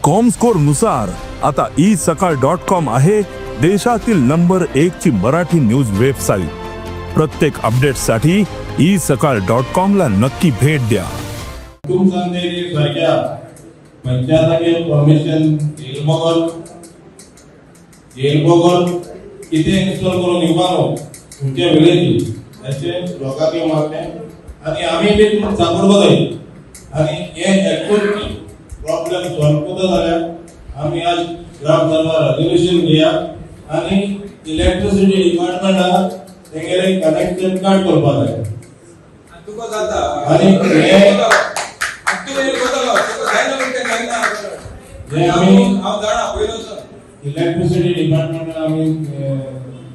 Comscore नुसार आता E सकाळ डॉट कॉम आहे देशातील नंबर एक ची मराठी न्यूज वेबसाईट. प्रत्येक अपडेटसाठी ई सकाळ डॉट कॉम ला नक्की भेट द्या. कुटुंब सारख्या पंचायतागे परमिशन येयल बगर, येयल बगर कितें इन्स्टॉल करून दिवपा न्हू तुमच्या विलेजी अशें लोकांक मागणें आनी आमी बी तुमकां सपोर्ट करताय. आनी हे एक्चुअल प्रॉब्लेम सॉल्व करता जाल्यार आमी आज ग्राम सभा रेजोल्युशन घेया आनी इलेक्ट्रिसिटी डिपार्टमेंटाक तेंगेले कनेक्शन काट करपा जाय. तुका जाता. आणि तूं हे करतलो, तुका जायना म्हणटा ते जायना. हे आमी हांव जाणा पयलो सावन. इलेक्ट्रिसिटी डिपार्टमेंटान आमी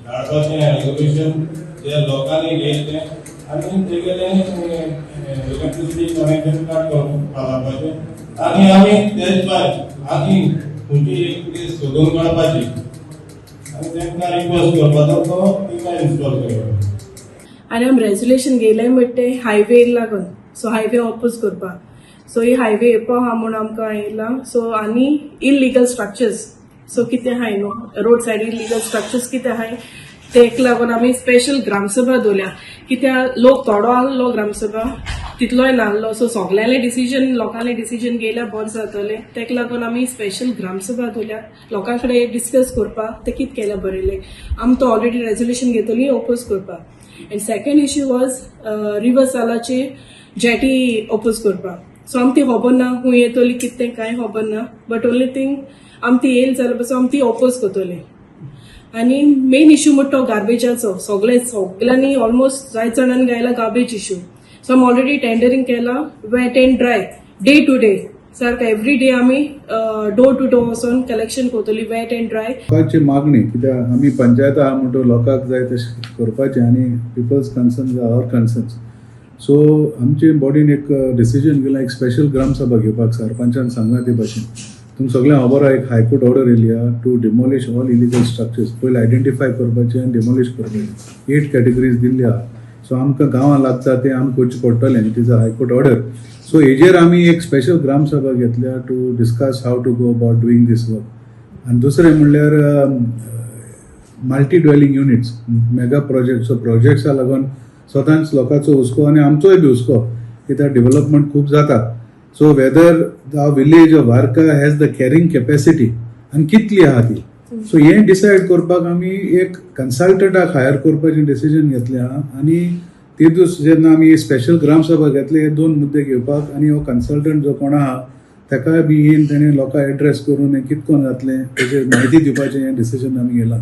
धाडपाचें रेजोल्युशन जे लोकांनी घेयलें आनी तेगेले इलेक्ट्रिसिटी कनेक्शन काट घालपाचें. आनी आमी तेच भायर आनी खंयची एक प्लेस सोदून काडपाची आनी तांकां रिक्वेस्ट करपाचो, तो तिंगा इन्स्टॉल करपाचो. आनी आमी रेजोल्युशन घेयलें म्हणटा ते हायवे लागून. सो हायवे ऑपोज करपाक. सो ही हायवे येवपा आहा म्हूण आमकां येयलां. सो आनी इलिगल स्ट्रक्चर्स सो कितें आहाय न्हू, रोड सायड इलिगल स्ट्रक्चर्स कितें आहाय, तेक लागून आमी स्पेशल ग्रामसभा दवरल्या. कित्याक लोक थोडो आहलो ग्रामसभा, तितलोय नाहलो. सो सगल्यांले डिसिजन, लोकांले डिसिजन घेयल्यार बरें जातलें. तेका लागून आमी स्पेशल ग्रामसभा दवरल्या, लोकां कडेन डिस्कस करपाक ते कितें केल्यार बरें. आमी तो ऑलरेडी रेजोल्युशन घेतली ओपोज करपाक. And second issue was river सालाची jetty oppose करपाक. सो आमकां ती खबर ना खूंय येतली, कितें तें कांय खबर ना. बट ओनली थिंग, आमी ती येयल जाल्यार पासून आमी ती ओपोज करतली. आनी मेन इश्यू म्हणटा तो गार्बेजाचो. सगळे सगळ्यांनी, ऑलमोस्ट जायत जाणांनी गायला गार्बेज इश्यू. सो आमी ऑलरेडी टेंडरींग केला, wet and dry, day to day सारको एवरी डे आमी डोर टू डोर वचोन कलेक्शन करतली, वेट अँड ड्राय. लोकांची मागणी, कित्याक आमी पंचायत आहा म्हणटो लोकांक जाय तशें करपाचें आनी people's concerns are our concerns. So आमचे बॉडीन एक डिसिजन घेतला, एक स्पेशल ग्रामसभा घेवपाक. सरपंचान सांगला ते भाशेन तुमकां सगळ्यांक खबर आहा, एक हायकोर्ट ऑर्डर येयली आहा to demolish all illegal structures. पयलीं आयडेंटिफाय करपाचें आनी डिमॉलिश करपाचें, एट कॅटेगरीज दिल्ली आहा. सो आमकां गांवां लागता तें आमकां करचें पडटलें. It is a High Court order. So हेजेर आमी एक स्पेशल ग्रामसभा घेतल्या to discuss how to go about doing this work. आनी दुसरें म्हणल्यार multi dwelling units mega project. So प्रोजेक्ट्सा लागून सदांच लोकांचो हुस्को आनी आमचोय बी हुस्को, कित्याक डेव्हलपमेंट खूब जाता. So whether the village of Varca has the carrying capacity आनी कितली आहा ती, सो हें डिसायड करपाक आमी एक कन्सल्टंटाक हायर करपाचें डिसिजन घेतलें आहा. आनी ते दीस जेन्ना आमी स्पेशल ग्रामसभा घेतले, हे दोन मुद्दे घेवपाक आनी हो कन्सल्टंट जो कोण आहा ताकाय बी येवन तेणें लोकांक एड्रेस करून हें कितकोन जातलें तेजेर म्हायती दिवपाचें हें डिसिजन आमी घेलां.